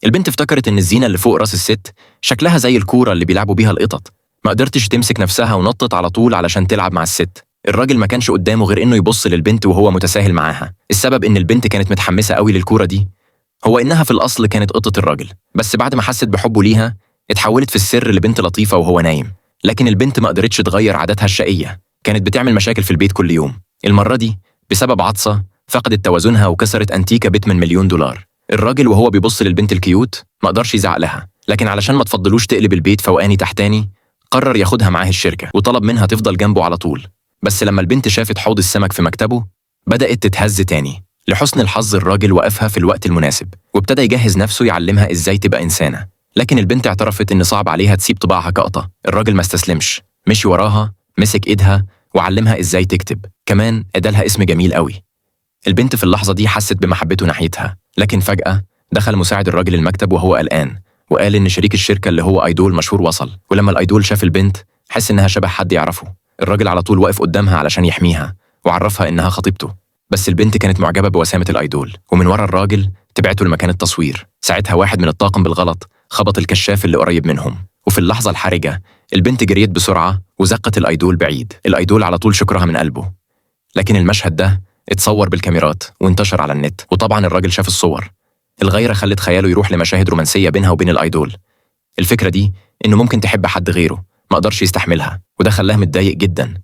البنت افتكرت إن الزينة اللي فوق راس الست شكلها زي الكورة اللي بيلعبوا بيها القطط. ما قدرتش تمسك نفسها ونطت على طول علشان تلعب مع الست. الراجل ما كانش قدامه غير إنه يبص للبنت وهو متساهل معاها. السبب إن البنت كانت متحمسة قوي للكورة دي هو إنها في الأصل كانت قطة الراجل، بس بعد ما حست بحبه ليها اتحولت في السر لبنت لطيفة وهو نايم. لكن البنت ما قدرتش تغير عاداتها الشقية، كانت بتعمل مشاكل في البيت كل يوم. المرة دي بسبب عطسة فقدت توازنها وكسرت أنتيكة بتمن مليون دولار. الراجل وهو بيبص للبنت ال cute ما قدرش يزعق لها، لكن علشان ما تفضلوش تقلب البيت فوقاني تحتاني قرر ياخدها معاه الشركة وطلب منها تفضل جنبه على طول. بس لما البنت شافت حوض السمك في مكتبه بدأت تتهز تاني. لحسن الحظ الراجل وقفها في الوقت المناسب وابتدى يجهز نفسه يعلمها ازاي تبقى إنسانة. لكن البنت اعترفت إن صعب عليها تسيب طباعها كقطة. الراجل ما استسلمش، مشي وراها، مسك إيدها وعلمها إزاي تكتب، كمان ادالها اسم جميل قوي. البنت في اللحظة دي حست بمحبته ناحيتها. لكن فجأة دخل مساعد الراجل المكتب وهو قلقان وقال إن شريك الشركة اللي هو idol مشهور وصل. ولما ال idol شاف البنت حس إنها شبه حد يعرفه. الراجل على طول وقف قدامها علشان يحميها وعرفها إنها خطيبته. بس البنت كانت معجبة بوسامة ال idol، ومن ورا الراجل تبعته لمكان التصوير. ساعتها واحد من الطاقم بالغلط خبط الكشاف اللي قريب منهم، وفي اللحظة الحرجة البنت جريت بسرعة وزقت ال idol بعيد. ال idol على طول شكرها من قلبه. لكن المشهد ده اتصور بالكاميرات وانتشر على النت، وطبعا الراجل شاف الصور. الغيرة خلت خياله يروح لمشاهد رومانسية بينها وبين ال idol. الفكرة دي إنه ممكن تحب حد غيره ما قدرش يستحملها، وده خلاه متضايق جدا.